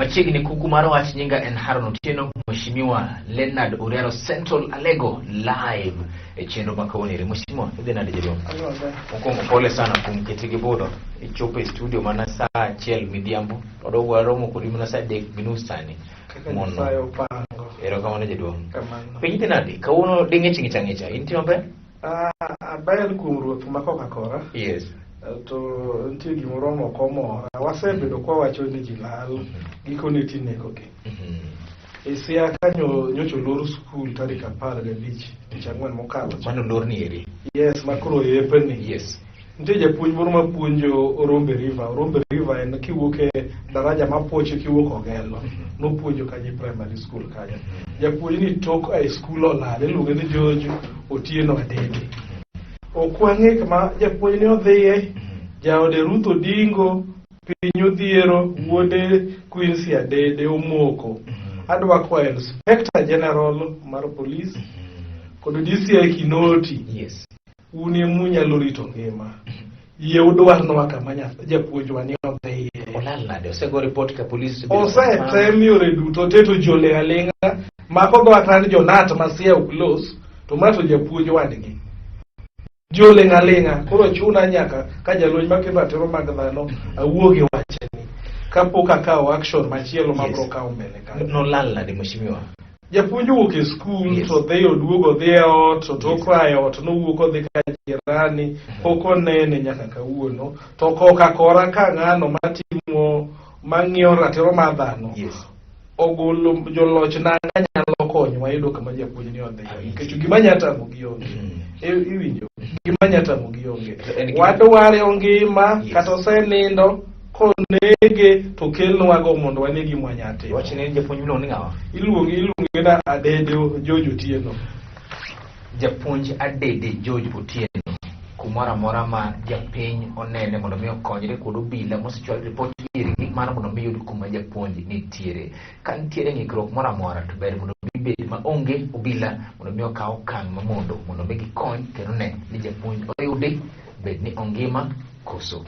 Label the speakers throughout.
Speaker 1: Machiegni kuku mar wach nyinga en Haron Otieno, Mheshimiwa Leonard Oriaro Central Alego live e chenro ma kawuono eri. Mheshimiwa, idhi nade jaduong'? Mokwongo pole sana kuom keti gi budho. Ichopo e studio mana saa achiel midhiambo. Wadogo waromo kodi mana saa adek gi nus sani.
Speaker 2: Kaka Nyasaye opango.
Speaker 1: Erokamano jaduong'.
Speaker 2: Kamano.
Speaker 1: Piny dhi nade? Kawuono ding'ich ng'icha ng'icha. Intie maber?
Speaker 2: Ah, aber kuom ruoth ma koka kora.
Speaker 1: Yes.
Speaker 2: To nitie gimoro mok omora. Wasebedo kwawacho ni ji lal, gikone tinegogi. E Siaya ka nyocha olor skul tarik 15 tich ang'wen mokalo.
Speaker 1: Mano olor ni eri.
Speaker 2: Yes, ma koro yepni.
Speaker 1: Yes.
Speaker 2: Nitie japuonj moro mapuonjo Orombe River. Orombe River en kiwuok e daraja mapoche kiwuok Ogelo. Nopuonjo kanyo e primary school kanyo. Japuonj ni tok a e skul olal, iluonge ni George Otieno Adede. Ok wang'e kama japuonj ni odhiye, jaode Ruth Odingo, piny odhiero, wuode Quincy Adede omoko. Adwa kwayo Inspector General mar Police kod DCI Kinoti.
Speaker 1: Yes.
Speaker 2: Un ema unyalo rito ngima. Yie udwarnwa kama japuonjwa ni odhiye.
Speaker 1: Olal nade? Osego report ka polis osebedo
Speaker 2: Osetem yore duto te to ji oling' aling'a. Mako dho ata ni jonat ma Siaya ok los, to ma to japuonj wadgi. Ji oling' aling'a. Koro chuna nyaka ka jalweny makedo ratiro mag dhano awuo gi wachni kapok akawo action machielo ma biro kawo mbele kanyo.
Speaker 1: Nolal nade mheshimiwa?
Speaker 2: Japuonj owuok e skul to dhi oduogo odhi e ot to tok koa e ot nowuok odhi ka jirani pok onene nyaka kawuono to koka kora ka ng'ano matimo mang'iyo ratiro mar dhano ogolo joloch nanga nyalo konyowa yudo kama japuonj ni odhiye nikech gima nya tamo gi onge iwinjo gima nya tamo gi onge wadware ongima kata osenindo Konege to kelnwago mondo wane gima wanya timo.
Speaker 1: Wach ni japuonj miluongo ni ng'awa?
Speaker 2: Iluonge iluonge na Adede George Otieno.
Speaker 1: Japuonj Adede George Otieno kumoro amora ma japiny onene mondo mi okonyre kod obila mosechwal ripot irgi mano mondo mi yud kuma japuonj nitiere. Ka nitiere ng'ikruok moro amora to ber mondo mi bed maonge obila mondo mi okaw okang' mamondo mondo mi gikony kendo ne ni japuonj oyudi bed ni ongima koso.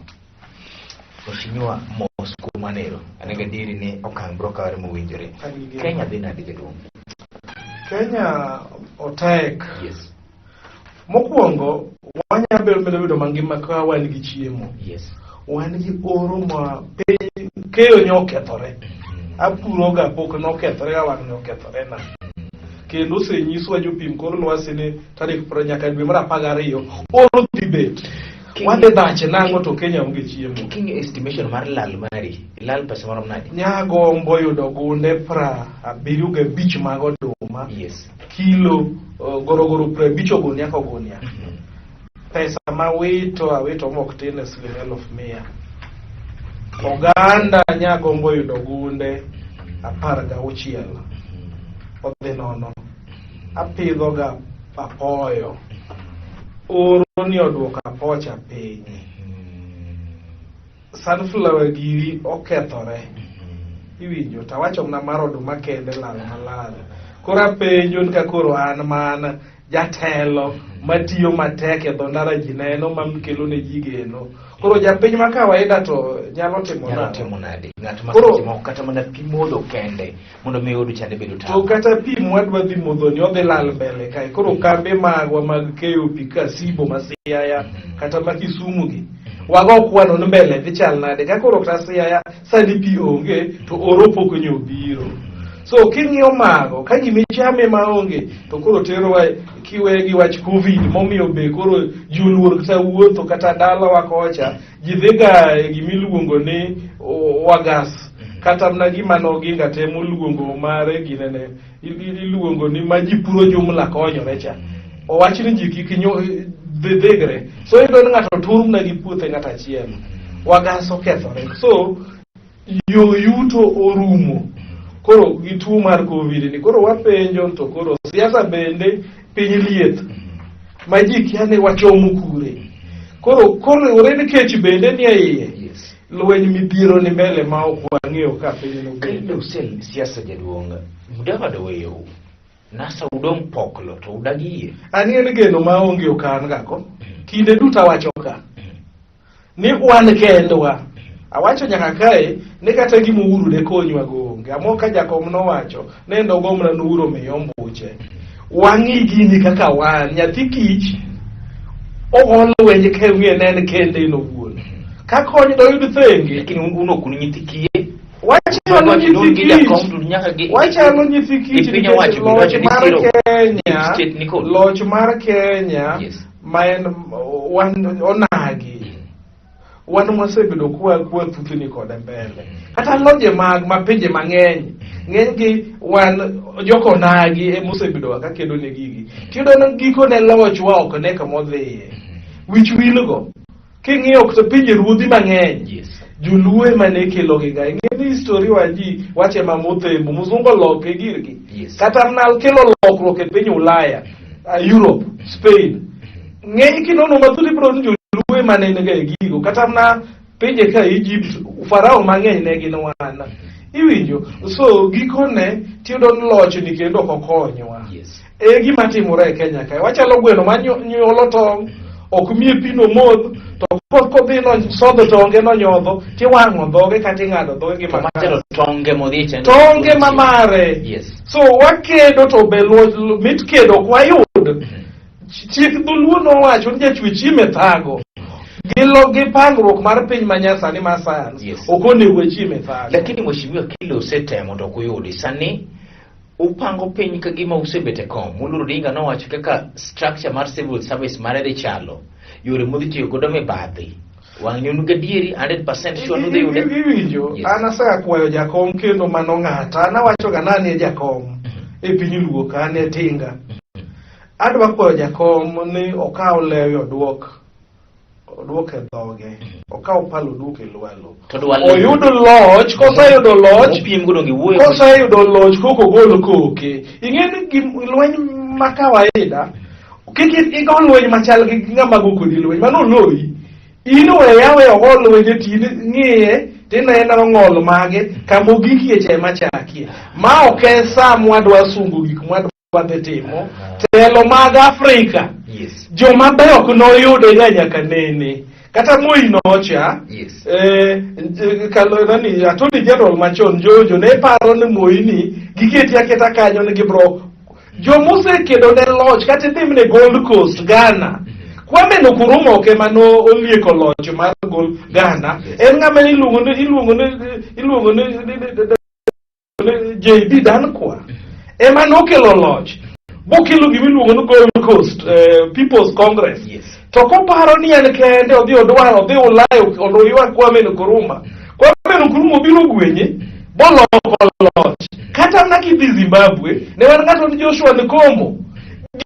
Speaker 1: Mheshimiwa mos kuom manero. An gi adieri ni okang' biro kawore mowinjore. Kenya dhi nade jaduong'?
Speaker 2: Kenya otek.
Speaker 1: Yes.
Speaker 2: Mokwongo, wanya bedo bedo mangima ka wan gi chiemo.
Speaker 1: Yes.
Speaker 2: Wan gi oro ma piny keyo nyo okethore. Apuroga pok nokethore ga wang' ne okethore na. Kendo osenyiswa jopim kor lwasi ni tarik nyaka dwe mar 12 oro dhi bet. Wadhi dhache nang'o to Kenya onge chiemo.
Speaker 1: King'iyo estimation mar lal mari, lal pesa marom nade?
Speaker 2: Nyagombo yudo gunde 75 mag oduma.
Speaker 1: Yes.
Speaker 2: Kilo gorogoro 50 ogunia ka ogunia. Pesa ma wito awito mok tin e siling 100,000. Oganda nyagombo yudo gunde 16. Odhi nono. Apidhoga apoyo. Oro ni oduoko apocha piny. Sunflower giri okethore. Iwinjo to awacho mana mar oduma kende lal malal. Koro apenjo ni ka koro an mana jatelo matiyo matek e dho ndara ji neno makelo ne ji geno. Koro japiny ma kawaida to nyalo timo
Speaker 1: Nyalo
Speaker 2: nang'o?
Speaker 1: timo nade? Ng'at ma
Speaker 2: Koro-
Speaker 1: seche moko kata mana pi modho kende mondo mi oyud chande bedo
Speaker 2: To
Speaker 1: tabu.
Speaker 2: kata pi mwadwa dhi modho ni odhi lal mbele kae. Koro kambe magwa mag keyo pi ka Sibo ma Siaya kata ma Kisumu gi. Wago kwano ni mbele dhi chal nade. Ka koro kata Siaya sani pi onge to oro pok nyo obiro. So king'iyo mago ka gima ichame ma onge to koro terowa kiwe gi wach Covid momiyo be koro ji oluor kata wuotho kata dalawa kocha ji dhiga e gima iluongo ni wagas kata mana gima noginga temo luongo mare ginene iluongo ni ma ji puro jumla konyore cha owach ni ji kik dhigre so iyudo ni ng'ato tur mana gi puothe ng'ato achiel wagas okethore so yo yuto orumo koro gi tuo mar covid ni koro wapenjo to koro siasa bende piny liet ma ji kia ni wachomo kure koro koriwore ni kech bende ni e iye lweny midhiero ni mbele ma ok wang'eyo ka piny nobed
Speaker 1: Kendo usel siasa jaduong' Mudavadi oweyou. NASA udong' poklo to udagi yie.
Speaker 2: An en geno ma onge ok an ga go. Kinde duto awacho ka ni wan kendwa. Awacho nyaka kae ni kata gima Uhuru ne konywa go onge. Amo ka jakom nowacho ne ndogomna ni Uhuru omiyo ombuche. Wang'i gini kaka wan nyathi kich ogo lweny ka ong'e ne en kende en owuon. Ka kony doyud thenge.
Speaker 1: Lakini un ok un nyithi kiye.
Speaker 2: Wachalo nyithi
Speaker 1: gi jakom
Speaker 2: kich.
Speaker 1: to nyaka gi
Speaker 2: Wachalo nyithi kich
Speaker 1: gi piny
Speaker 2: nikech
Speaker 1: owacho
Speaker 2: loch
Speaker 1: wacho ni
Speaker 2: mar
Speaker 1: siro
Speaker 2: Kenya,
Speaker 1: state ni kod.
Speaker 2: loch mar Kenya
Speaker 1: Yes.
Speaker 2: ma en wan onagi wan mwasebedo kwa kwa thuthni kode mbele kata loje mag ma pinje mang'eny ng'enygi wan jokonagi emosebedo ka kedo ne gigi tiyudo ni gikone lochwa ok ne kamodhiye wich wilgo king'iyo kata pinje ruodhi mang'eny
Speaker 1: Yes.
Speaker 2: joluo ema ne kelogi ga ing'e ni histori wa ji wache ma mothembo muzungu oloke girgi
Speaker 1: Yes.
Speaker 2: kata mana kelo lokruok e piny Ulaya Europe Spain ng'eny kinono mathoth ibiro ni joluo ema ne niga e gigo kata mana pinje ka Egypt farao mang'eny ne gin wana iwinjo so gikone tiyudo ni lochni kendo ok okonywa
Speaker 1: Yes.
Speaker 2: e gima timore e Kenya kae wachalo gweno ma nyuolo tong' ok miye pi nomodh to kodhi no sodho tonge nonyodho tiwang'o dhoge kata ing'ado dhoge gi
Speaker 1: To
Speaker 2: makas.
Speaker 1: machalo tonge modhi e chendo.
Speaker 2: tonge ma mare
Speaker 1: Yes.
Speaker 2: so wakedo to be mit kedo ok wayud chik dholuo nowacho ni jachwe chiemo e thago gi lo gi pangruok mar piny ma nyasani mar science
Speaker 1: Yes.
Speaker 2: ok onego wachiem e thago
Speaker 1: Lakini mheshimiwa kile usetemo to ok uyudi. Sani upango piny ka gima usebet e kom. Moluor Odinga nowacho kaka structure mar civil service mare dhi chalo. Yore modhi tiyo godo mibadhi. Wang' un gadieri 100% sure nudhi yude.
Speaker 2: Iwinjo
Speaker 1: Yes.
Speaker 2: an asegakwayo jakom kendo mano ng'ata an awacho ga ni an e jakom e piny luo ka an e tinga adwa kwayo jakom ni okaw lewe oduok oduok e dhoge okaw pala oduok e lwalo
Speaker 1: To dwa
Speaker 2: oyud loch koseyudo loch
Speaker 1: Opiem godo gi wuoyo.
Speaker 2: koseyudo loch kok ogol koke ing'e ni lweny ma kawaida kik igo lweny machal gi ng'ama go kodi lweny mano oloyi in weya aweya ogo lwenje to in ng'iye tineno ng'ol mage kama ogikie cha ema chakie ma ok en sa mwadwa sungo gik mwadwa dhi timo telo mag Afrika
Speaker 1: Yes.
Speaker 2: joma beyo ok noyude ga nyaka nene kata Moi nocha
Speaker 1: Yes.
Speaker 2: Kalo nani Attorney General machon Jojo ne paro ni Moi ni giketi aketa kanyo ni gibro jomosekedo ne loch kata idhi ne Gold Coast Ghana Kwame Nkrumah ok ema no olieko loch mar Gold Ghana
Speaker 1: Yes.
Speaker 2: en ng'ama iluongo ni iluongo ni iluongo ni JB Danquah ema nokelo loch bokelo gima iluongo ni Gold Coast People's Congress
Speaker 1: Yes.
Speaker 2: to koparo ni en kende odhi odwar odhi Ulaya mondo oywa Kwame Nkrumah Kwame Nkrumah obiro gwenye boloko loch kata mana kidhi Zimbabwe ne wan ng'ato ni Joshua Nkomo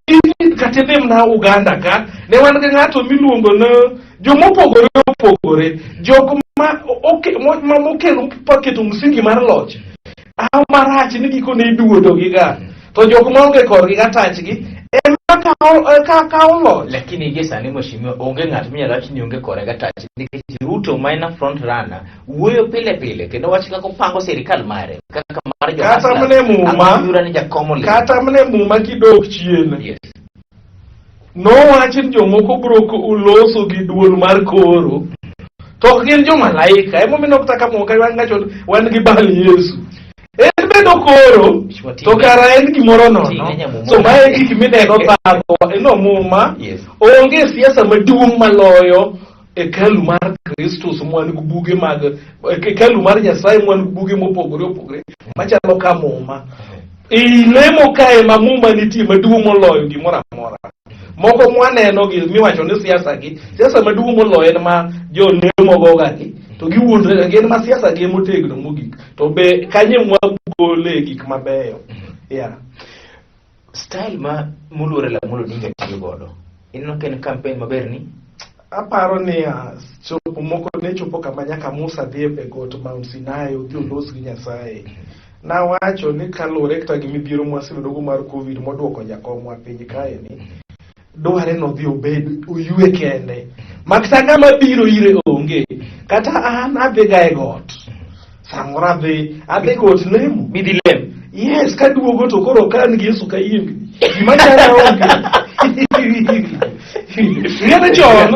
Speaker 2: Gini kata idhi mana Uganda ka ne wan gi ng'ato miluongo ni jomopogore opogore jok ma ma mokelo paketo msingi mar loch aw marach ni gikone iduodo gi ga to jok maonge korgi gatachgi ema kawo loch
Speaker 1: Lakini gie sani mheshimiwa onge ng'at minyalo wach ni onge kore gatach nikech Ruto ma en a front runner wuoyo pile pile kendo wach kaka opango sirikal mare kaka mar jo
Speaker 2: Kata mane muma-
Speaker 1: Ang'o ni jakom oling.
Speaker 2: kata mane muma kidok chien
Speaker 1: Yes.
Speaker 2: nowach ni jomoko biro loso gi duol mar koro to ok gin jomalaika emomiyo kata ka muma wan ngacho wan gi Baal Yesu en bedo koro to kara en gimoro nono
Speaker 1: Ting'e nyamuma.
Speaker 2: so mae gik mineno thago ino muma
Speaker 1: Yes.
Speaker 2: onge siasa maduong' maloyo hekalu mar Kristus mwan gi buge mag hekalu mar Nyasaye mwan gi buge mopogore opogore machalo ka muma i lemo kae ma muma nitie maduong' moloyo gimoro amora moko mwaneno gi miwacho ni siasa gi siasa maduong' moloyo en ma jolemo goga gi to giwuondre gin ma siasa gi emotegno mogik to be kanye mwagole gik mabeyo yeah.
Speaker 1: Style ma moluor Raila Amolo Odinga tiyo godo ineno ka en campaign maber ni
Speaker 2: aparo niya chopo moko ne chopo kama nyaka Musa dhi e got Mount Sinai odhi olos gi Nyasaye nawacho ni kaluwore kata gi midhiero mwasebedogo mar Covid modwoko jakomwa piny kae ni dware nodhi obed oywe kende makata ng'ama biro ire onge kata an adhiga e got samoro adhi got lemo
Speaker 1: midhi lem
Speaker 2: yes kaduogo to koro ka an gi Yesu kayiengni gima chanda onge ing'eni chon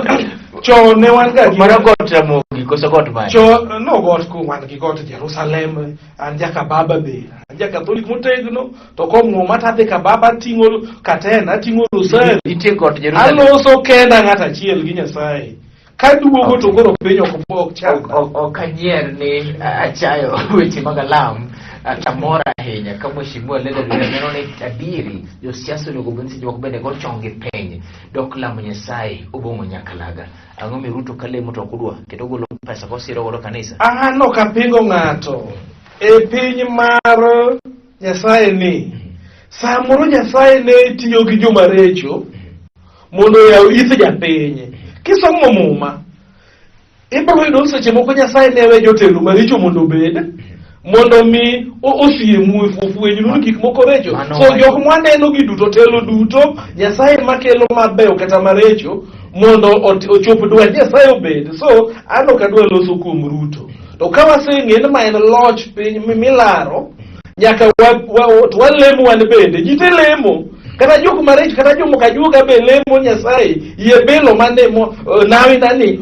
Speaker 2: Chon ne wan ga gi
Speaker 1: Mano got Ramogi koso got mane?
Speaker 2: Chon no got ku wan gi got Jerusalem, an jaka baba be, an ja Katholik motegno, to komuma to adhi ka baba ating'o katena, ating'o rosari.
Speaker 1: Nitie got Jerusalem.
Speaker 2: Aloso kenda ng'at achiel gi Nyasaye. Kaduogo to koro piny ok ok chanda.
Speaker 1: Ok anyier ni achayo weche mag alam tamora ahinya ka mheshimiwa Leonard Owino neno ni adieri josiasa onego bed ni seche moko bende go chonggi piny dok lamo Nyasaye obong'o nyakalaga. Ang'o mi Ruto kalemo to ok udwa kendo ogolo pesa kosiro godo kanisa?
Speaker 2: An ok apingo ng'ato e piny mar Nyasaye ni samoro Nyasaye ne tiyo gi joma richo mondo oyaw ith japiny. Kisomo muma, ibiro yudo ni seche moko Nyasaye ne we jotelo maricho mondo obed mondo mi osiemu ofwenynu ni gik moko recho.
Speaker 1: Mano
Speaker 2: So
Speaker 1: wacho.
Speaker 2: jok mwaneno gi duto telo duto Nyasaye makelo mabeyo kata marecho mondo ochop dwach Nyasaye obed. So an ok adwa loso kuom Ruto. To ka waseng'e ni ma en loch piny milaro nyaka to walemo wan bende ji te lemo kata jok marech kata jomoko ajuoga be lemo Nyasaye yie bilo mane mo nawi nani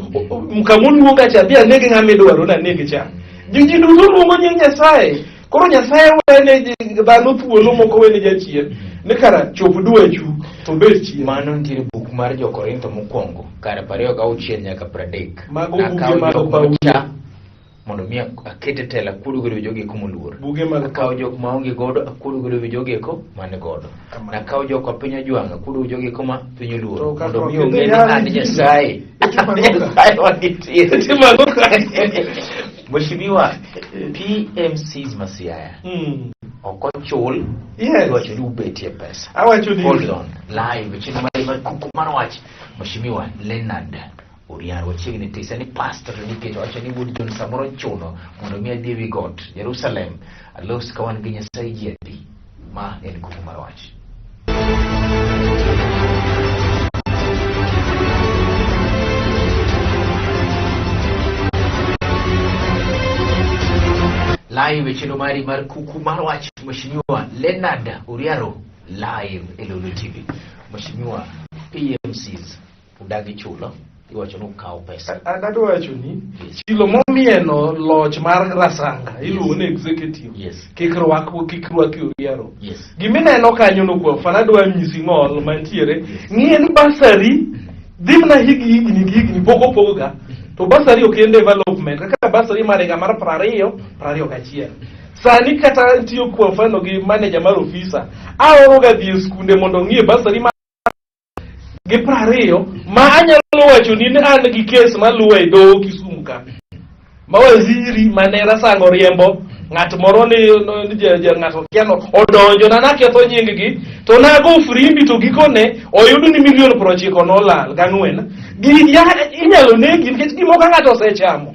Speaker 2: kamoluonga cha dhi aneg ng'ama idwaro naneg cha ji duto luongo nying Nyasaye koro Nyasaye wene dhano thuolo moko wene jachien ni kara chop dwachu to bed chien.
Speaker 1: Mano nitiere buk mar jo-Korintho mokwongo kar 26 nyaka 30.
Speaker 2: Mago buge
Speaker 1: Nakawo
Speaker 2: mag
Speaker 1: jok
Speaker 2: Paulo.
Speaker 1: mocha mondo mi aket e telo akuodo godo wi jogi eko moluor.
Speaker 2: Buge mag
Speaker 1: Akawo jok maonge godo akuodo godo wi jogi eko man godo.
Speaker 2: Kamano.
Speaker 1: Nakawo jok ma piny ojwang'o akuodo wi jogi eko ma piny oluoro.
Speaker 2: To kaka
Speaker 1: Mondo mi
Speaker 2: ok
Speaker 1: ong'e ni
Speaker 2: idhi yalo
Speaker 1: an
Speaker 2: injili.
Speaker 1: Nyasaye.
Speaker 2: Itimo
Speaker 1: An
Speaker 2: ang'o ka?
Speaker 1: Nyasaye wanitiere.
Speaker 2: Itimo ang'o ka?
Speaker 1: Mheshimiwa, PMCs ma Siaya ok ochul
Speaker 2: Yes.
Speaker 1: iwacho ni ubetie pesa.
Speaker 2: Awacho ni
Speaker 1: Hold on. Live chenro mar kuku mar wach. Mheshimiwa Leonard Oriaro wachiegni tisa ni pastor to nikech wacho ni wuod John samoro chuno mondo mi adhi ewi got Jerusalem alos ka wan gi Nyasaye ji adi ma en kuku mar wach. Live e chenro mari mar kuku mar wach Mheshimiwa Leonard Oriaro live e Lolo TV. Mheshimiwa PMCs udagi chulo iwacho ni ukawo pesa.
Speaker 2: Adwa wacho ni
Speaker 1: Yes.
Speaker 2: chilo momieno loch mar Rasanga iluongo ni executive
Speaker 1: Yes.
Speaker 2: kik rwak kik rwaki Oriaro.
Speaker 1: Yes.
Speaker 2: Gimineno kanyo no kuom mfano adwa nyisi ng'ol mantiere ng'iye ni basari dhi mana higni higni gi higni pok opogga to basari ok en development kaka basari mar higa mar 20 21 sani kata tiyo kuom mfano gi manager mar ofisa aoro ga dhi e skunde mondo ong'iye basari mar gi 20 ma anyalo wacho ni ne an gi kes maluwa e doho Kisumu ka ma waziri mane Rasanga oriembo ng'at moro ni, ni ja ng'ato kia no odonjo na naketho nying gi to nago frimbi to gikone oyud ni milion 94 nolal gang'wen gi ya, inyalo negi nikech gimoro ka ng'ato osechamo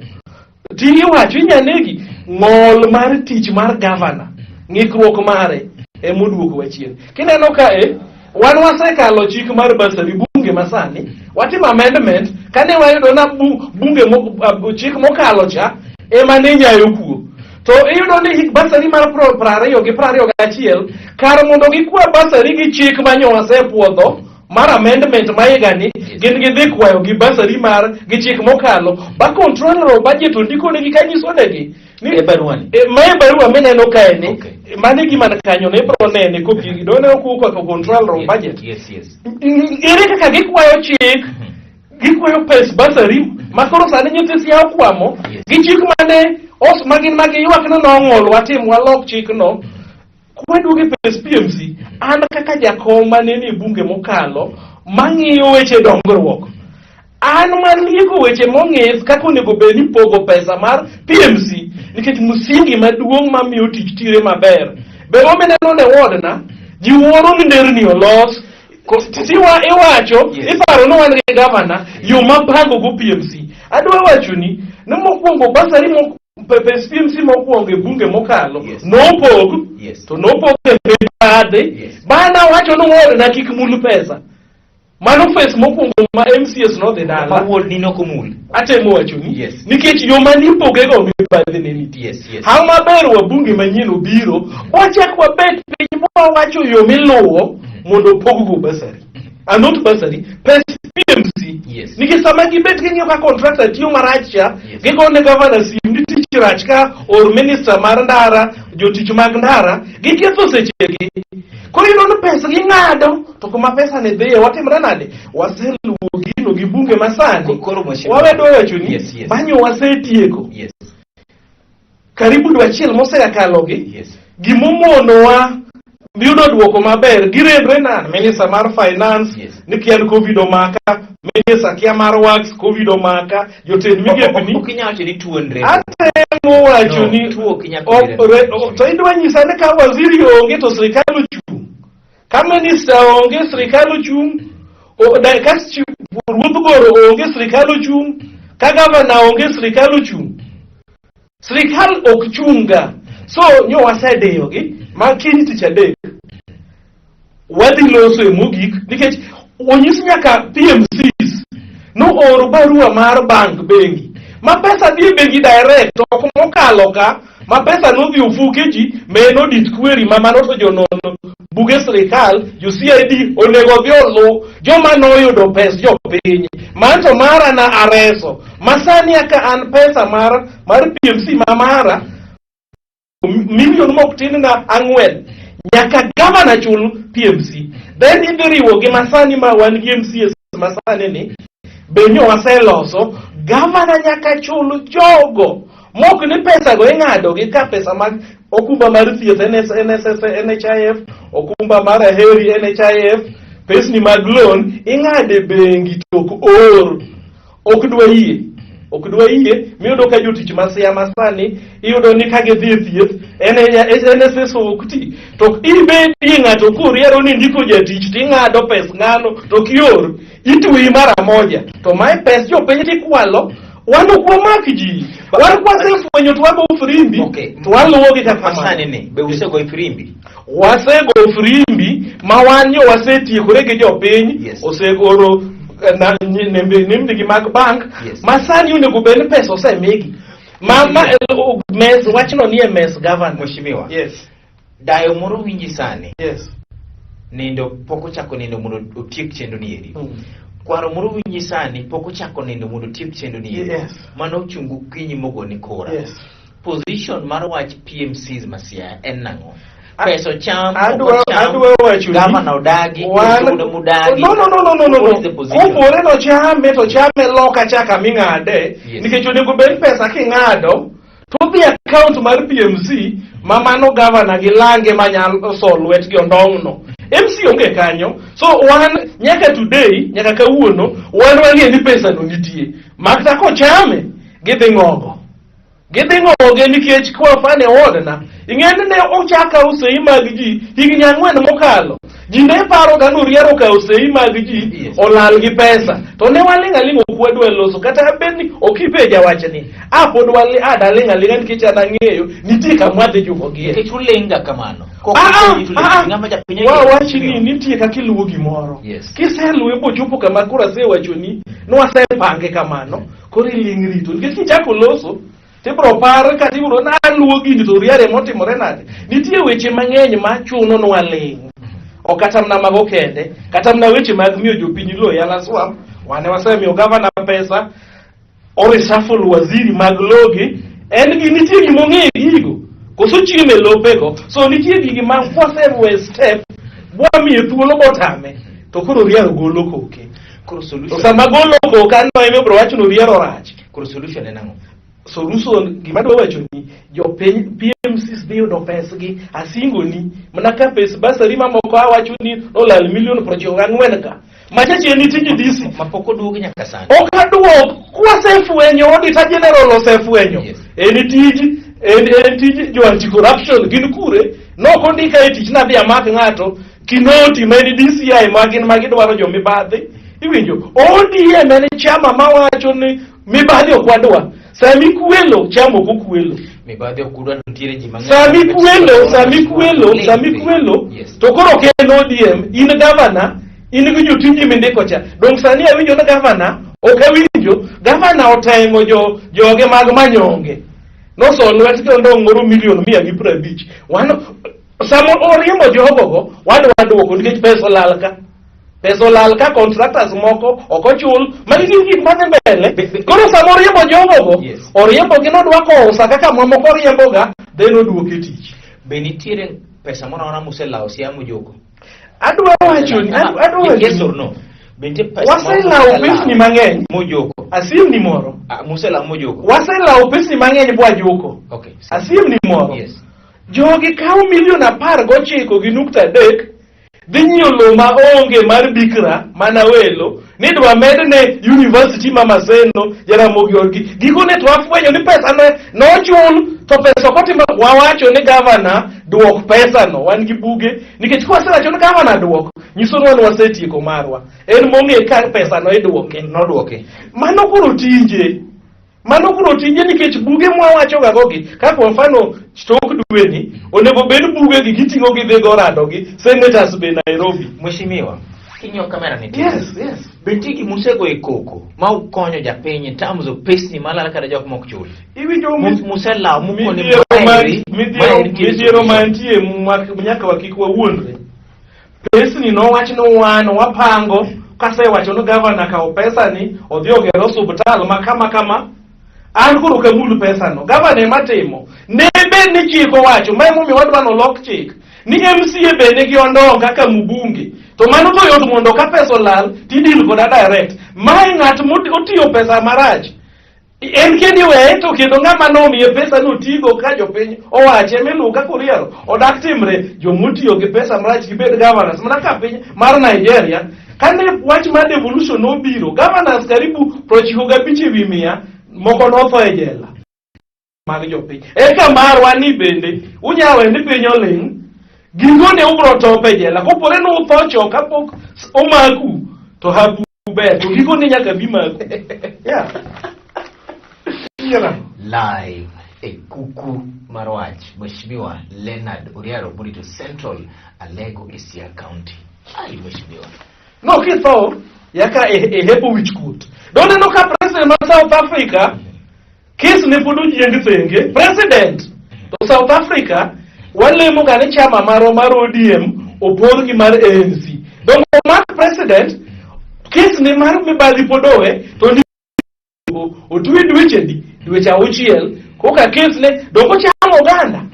Speaker 2: ti iwacho inya negi ng'ol mar tich mar gavana ng'ikruok mare emoduoko wa chien kineno ka e wan wasekalo chik mar basari bunge masani watimo amendment kane wayudo na bunge chik mokalo cha ema ne nyayo kuo to iyudo ni basari mar 20 gi 21 kar mondo gikwa basari gi chik manyo wasepuodho mar amendment ma higani gin gidhi kwayo gi basari mar gi chik mokalo ba controller of budget ondiko negi kanyiso negi ni
Speaker 1: E barua ni.
Speaker 2: E, ma e barua mineno kae ni
Speaker 1: Okay.
Speaker 2: mano e gima kanyo ne ibro nene kopi doneno kuwuok ka controller of budget
Speaker 1: Yes, yes.
Speaker 2: Ere kaka gikwayo chik gikwayo pes basari ma koro sani nyithi Siaya okwamo
Speaker 1: Yes.
Speaker 2: gi chik mane os ma gin ma giywak ni nong'ol watim walok chikno kwaduogo e pes PMC an kaka jakom mane ni e bunge mokalo mang'iyo weche dongruok an malieko weche mong'ith kaka onego bed ni pogo pesa mar PMC nikech msingi maduong' mamiyo tich tire maber be omineno ne ward na ji wuoro ni nderni olos tiwa iwacho
Speaker 1: Yes.
Speaker 2: iparo ni wan gi gavana yo mapango go PMC adwa wacho ni ni mokwongo basari pes PMC mokwongo e bunge mokalo
Speaker 1: Yes.
Speaker 2: nopog
Speaker 1: Yes.
Speaker 2: to nopog e mibadhi
Speaker 1: Yes.
Speaker 2: bana wacho ni ward na kik mul pesa mano pes mokwongo ma MCS nodhi dala
Speaker 1: Ma wuod ni nokomul.
Speaker 2: atemo wacho ni
Speaker 1: Yes.
Speaker 2: nikech yo manipogego mibadhi ne nitie
Speaker 1: Yes, yes.
Speaker 2: Haw maber wabunge manyien obiro wachak wabet piny mwawacho yo miluwo mondo opog go basari. And not bursary, pes PMC. Nikech sama gibet ging'iyo ka contractor tiyo marach cha, gigone governor sim ni tich rach ka or minister mar ndara, jotich mag ndara, giketho sechegi. Koro iyudo ni pesa ging'ado, to kuma pesa ni dhiye, watimre nade? Waseluwo gino gi bunge masani.
Speaker 1: Koro mheshimiwa.
Speaker 2: Wawedo wacho ni, banyo wasetieko. Karibu dwe achiel mosekalogi, gimomonowa yudo duoko maber girendre na minister mar finance ni kia ni covid omaka, minister kia mar works covid omaka, jotend migepni.
Speaker 1: Ok inyal wacho ni tuonre.
Speaker 2: Atemo wacho
Speaker 1: No,
Speaker 2: ni
Speaker 1: tuo ok inyal
Speaker 2: to idwa nyisa ni ka waziri onge to sirikal ochung', ka minister onge sirikal ochung', ka ruodh goro onge sirikal ochung', ka gavana onge sirikal ochung'. Sirikal ok chunga. So nyo wasediyogi ma kiny tich adek wadhi loso e mogik, nikech onyis nyaka PMCs no or barua mar bank bengi ma pesa dhi e bengi direct, ok mokalo ka ma pesa nodhi ofuke ji ma en audit query ma mano to jonon buge sirikal jo CID onego dhi oluw joma noyudo pes jopiny man to mara na areso masani aka an pesa mar PMC ma mara milion mok tin na 4 nyaka gavana chul PMC. Then idhi riwo gi masani ma wan gi MCS masani ni be nyo waseloso gavana nyaka chul jogo mok ni pesa go ing'ado gi ka pesa mag okumba mar thieth NS, NSS, NHIF, okumba mar Aheri NHIF, pesni mag loan ing'ade bengi to ok or. Ok dwa yie, ok dwa yie miyudo ka jotich masiya masani iyudo ni ka gidhi e thieth NSS ok ti, to ibedie ng'ato koriero ni ndiko jatich ting'ado pes ng'ano to kior itweyi mara moja, to mae pes jopiny tikwalo. Wan ok wamak ji, wan kwasefwenyo to wago firimbi to waluwogi kaka
Speaker 1: Masani ni be usego firimbi?
Speaker 2: Wasego firimbi ma wan nyo wasetiekore gi jopiny. Osegoro nembnigi mag bank ma sani onego bed ni pesa osemigi ma mes wachno nie mes governor.
Speaker 1: Mheshimiwa.
Speaker 2: Yes.
Speaker 1: Dayo moro winji sani. Nindo pok ochako nindo mondo otiek chenro ni eri. Kwaro moro winji sani pok ochako nindo mondo otiek chenro ni eri. Mano ochungu kinyi mogoni kora. Position mar wach PMCs ma Siaya en nang'o? Pesa ocham, ok ocham,
Speaker 2: Adwa wacho ni
Speaker 1: gavana odagi,
Speaker 2: wan-
Speaker 1: ochuno mudagi.
Speaker 2: No, no, no, no, no, no,
Speaker 1: What
Speaker 2: no.
Speaker 1: is the position?
Speaker 2: Kopore nochame to chame loka chaka ming'ade. Nikech onego bed pesa king'ado to dhi account mar PMC ma mano gavana gi lange manyalo so lwetgi ondong'no. MC onge kanyo. So wan nyaka today, nyaka kawuono, wan wang'e ni pesa no nitie. Makta kochame, gidhi ng'ogo. Gidhi ng'oge nikech kwa mfano e wodna, ing'e ni ne ochak kawo sei mag ji higni 4 mokalo. Ji ne paro ga ni Oriero okawo sei mag ji, olal gi pesa. To ne waling' aling' ok wadwa loso, kata bed ni ok ipenja wachni. A pod wali a daling' aling'a nikech an ang'eyo nitie kama wadhi jukogie.
Speaker 1: Nikech uling' ga kamano. Kok upenji to uling'. Ng'ama japiny
Speaker 2: Wa wach ni nitie kaka iluwo gimoro. Kiseluwe bochopo kama koro asewachoni ni wasepange kamano, koro iling' rito. Nikech kichako loso, tibro par kata ibro na aluwo gini to Oriare motimore nade. Nitie weche mang'eny ma chuno ni waling'. Ok kata mana mago kende, kata mana weche mag miyo jopiny lowo Yala Swamp, wane wasemiyo gavana pesa, oreshuffle waziri mag logi, en gi nitie gima ong'eyo gigo, koso chiemo e lopego. So nitie gigi ma kwaseluwo step, bwamiye thuolo botame, to koro Oriaro golo koke.
Speaker 1: Koro
Speaker 2: To
Speaker 1: solution.
Speaker 2: sama golo koke aneno ema ibiro wacho ni Oriaro rach.
Speaker 1: Koro solution en ang'o?
Speaker 2: Solution gima adwa wacho ni jopiny PMCs dhi yudo pesgi, asingoni mana ka pes basari mamoko awacho ni nolal milion 94 ka macha chien nitie DC
Speaker 1: mapok oduogi nyaka sani.
Speaker 2: Ok aduok kwasefwenyo, auditor general osefwenyo. En tij en tij jo anti corruption gin kure nok ondika e tich nadhi amak ng'ato Kinoti ma en DCI ma gin ma gidwaro jo mibadhi. Iwinjo ODM en chama mawacho ni mibadhi ok wadwa. Sami kwelo chama ok okwelo.
Speaker 1: Mibadhi ok udwa, nitiere ji mang'eny.
Speaker 2: Sami kwelo, sami kwelo, sami kwelo. To koro ok en ODM, in gavana, in gi jotiji mindiko cha. Dong sani awinjo ni gavana, ok awinjo, gavana oteng'o jo joge mag manyonge. Noso lwetgi ondong' moro milion 150. Wan sama oriembo jogogo, wadwa duoko nikech pesa olal ka. Pesa olal ka contractors moko ok ochul. Magi gin gik madhi mbele. Koro sama oriembo jogogo, oriembo gi nodwa kowo kaka mamoko riemboga, then oduoke tich.
Speaker 1: Be nitiere pesa moro amora muselawo Siaya mojoko?
Speaker 2: Adwa wacho ni, adwa wacho
Speaker 1: Yes or no? Be nitie pesa moro
Speaker 2: Waselawo pesni mang'eny.
Speaker 1: Mojoko.
Speaker 2: Asiemni moro.
Speaker 1: Ah, muselawo mojoko.
Speaker 2: Waselawo pesni mang'eny bwajoko.
Speaker 1: Okay.
Speaker 2: Asiemni moro.
Speaker 1: Yes.
Speaker 2: Jogi kawo milion 19.3 dhi nyiewo lowo ma onge mar bikra mana welo ni dwa medne university ma Maseno Jaramogi odgi. Gikone to wafwenyo ni pesa ne nochul to pesa ok otimo. Wawacho ni gavana duok pesa no, wan gi buge nikech kwasewacho ni gavana duok nyiso ni wan wasetieko marwa, en mong'e ka pesa no iduoke.
Speaker 1: Noduoke.
Speaker 2: Mano koro tije. Mano koro tije nikech buge mwawachoga go gi, ka kwa mfano tok dweni, onego bed buge gi giting'o gidhi go rado gi senators be Nairobi.
Speaker 1: Mheshimiwa, king'iyo kamera ni
Speaker 2: Yes.
Speaker 1: Be nitie gima usego e koko ma ukonyo japiny in terms of pesni malal kata jok mok chul?
Speaker 2: Iwinjo
Speaker 1: Muselawo mukoni
Speaker 2: midhiero
Speaker 1: maeri, maeri nitiere
Speaker 2: midhiero
Speaker 1: solution.
Speaker 2: mantie nyaka wakik wawuondre. Pesni nowach ni wan wapango kasewacho ni gavana kawo pesani odhi oger osuptal ma kama kama an koro ok amul pesano gavana ema timo ne bed ni chik owacho ma emomiyo wadwa nolok chik ni MCA be nigi ondong' kaka mbunge to mano to yot mondo ka pesa olal tidil koda direct mae ng'at motiyo pesa marach en kendo iweye to kendo ng'ama nomiye pesa notigo ka jopiny owache miluw kaka oriero odak timre jomotiyo gi pesa marach gibed governors mana ka piny mar Nigeria kane wach mar devolution nobiro governors karibu 95 e wi 100 moko notho e jela mag jopiny eka marwa ni bende unyawe ni piny oling' gikone ubro top e jela kopore ni utho chon kapok omaku to hapu ber to gikone nyaka bi maku yeah. Yeah.
Speaker 1: Live e kuku mar wach Mheshimiwa Leonard Oriaro Burito Central Alego e Siaya County. Ai Mheshimiwa.
Speaker 2: No kitho yaka e hepo wich kuot. Doneno ka president ma South Africa kes ne pod ojieng thenge president to South Africa walemo ga ni chama marwa mar ODM opor gi mar ANC. Dongo mar president kes ne mar mibadhi pod owe to ni otwe dweche di dweche auchiel koka kes ne dongo chamo oganda.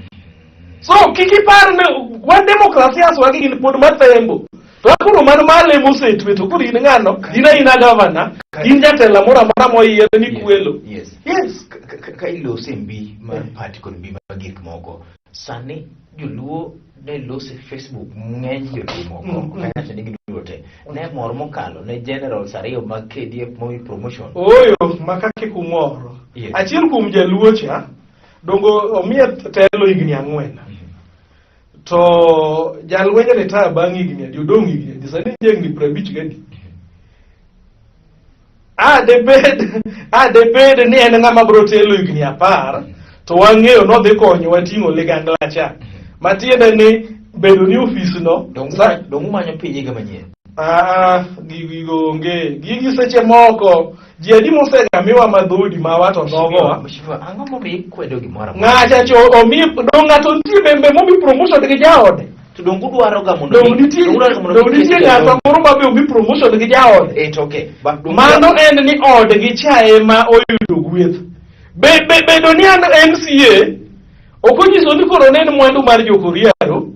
Speaker 2: So kik ipar ni wan demokrasia wagi gin pod mathembo. To koro mano malemo osetwe to koro in ng'ano? In aina gavana, in jatelo moro amora moyier ni kwelo.
Speaker 1: Yes.
Speaker 2: Yes.
Speaker 1: Ka ilose mbi mar party kod mbi mag gik moko, sani joluo ne lose Facebook ng'eny joluo moko ok anyal ni giduto te ne mor mokalo ne generals ariyo mag KDF momi promotion.
Speaker 2: Ooyo, maka kik umoro.
Speaker 1: Yes.
Speaker 2: Achiel kuom jaluo cha, dongo omiye telo higni 4. To jalweny retire bang' higni adi, odong' higni adi, sani en higni 50 gadi. A debed ni en ng'ama biro telo higni 10, to wang'eyo nodhi konyowa ting'o ligangla cha. Matiende ni bedo ni ofis no
Speaker 1: Dong umanyo piny higa manyien.
Speaker 2: Ah, gigo onge. Gigi seche moko ji adi mosega miwa madhodi mawa to dhogowa.
Speaker 1: Mheshimiwa, ang'o momiyo ikwedo gimoro amora?
Speaker 2: Ng'acha cho omi dong ng'ato nitie bembe momi promotion gi jaode.
Speaker 1: To dong udwaro ga mondo
Speaker 2: Dong nitie
Speaker 1: dong udwaro ga mondo
Speaker 2: dong nitie ng'ato moro ma be omi promotion gi jaode.
Speaker 1: Eh, to okay. But dong
Speaker 2: Mano en ni odgi cha ema oyudo gweth. Be bedo ni an MCA ok onyiso ni koro ne en mwandu mar jokoriaro.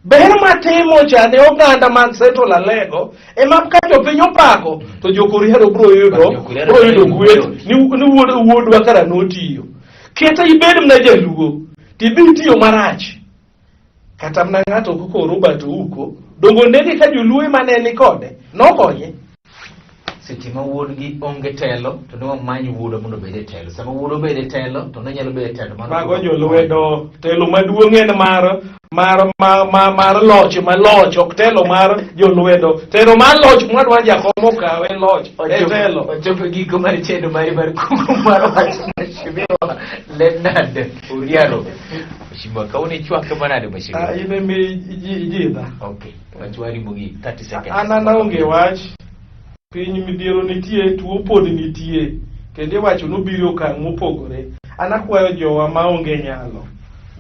Speaker 2: Ber matimo cha ne oganda mag Central Alego ema ka jopiny opako to jokoriaro bro yudo
Speaker 1: Jokoriaro
Speaker 2: bro yudo
Speaker 1: bro
Speaker 2: gweth
Speaker 1: yudo.
Speaker 2: ni wuodwa kara notiyo. Kata ibed mana jaluo tidhi tiyo marach kata mana ng'ato koko Robert Ouko dongo nege ka joluo ema ne ni kode nokonye.
Speaker 1: Seche ma wuodgi onge telo to ne wamany wuodwa mondo obed e telo. Sama wuodwa obed e telo to ne nyalo bedo e telo. Mano
Speaker 2: Mago jolwedo telo maduong' en mar loch ma loch ok telo mar jolwedo telo mar loch mwadwa jakom okawe loch e telo
Speaker 1: Ochopo e giko mar chenro mari mar kuku mar wach Mheshimiwa Leonard Oriaro. Mheshimiwa kawuono ichwake manade Mheshimiwa?
Speaker 2: Ah, in ema ijidha
Speaker 1: Okay, wachwari mogik 30 seconds.
Speaker 2: An an aonge wach piny midhiero nitie tuo pod nitie kendo iwacho nobiro e okang' mopogore an akwayo jowa maonge nyalo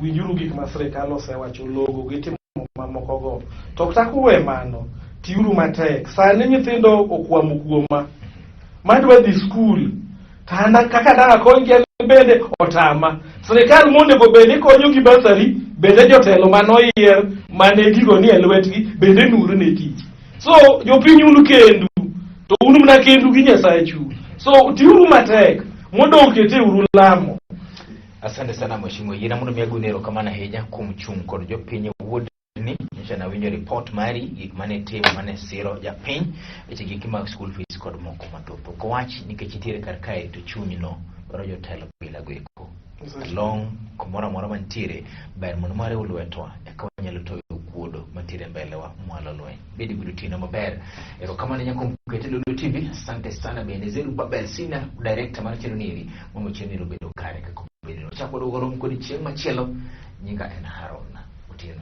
Speaker 2: winjuru gik ma sirikal osewacho logo gi timo mamokogo to kata kuwe mano Tiuru matek. Sani nyithindo okwamo kuoma. Madwa dhi skul. To an kaka dang' akonygi an bende otama. Sirikal monego bed ni konyo gi basari bende jotelo manoyier mane gigo nie lwetgi bende nur ne tich. So jopiny un kendu to un mana kendu gi Nyasachu. So tiuru matek modong' keteuru lamo.
Speaker 1: Asante sana mheshimiwa. Yiena mondo mi agoni erokamano ahinya kuom chung' kod jopiny wuod ni nyocha nawinjo report mari gik mane timo mane siro japiny weche giki mag school fees kod moko mathoth. Ok owach nikech nitiere kar kae to chuny no dwaro jotelo bila go eko. Along kumoro amora mantiere ber mondo mwariw lwetwa eka wanyalo toyo okuodo mantiere mbelewa mwalo lweny. Bed gi otieno maber. Erokamano nyako kete Lolwe TV. Asante sana bende Zerubabel Sina director mar chenro ni eri mondo chenro ni obedo kare kaka obedo. Chak waduogo rom kodi chieng' machielo. Nyinga en Haron Otieno.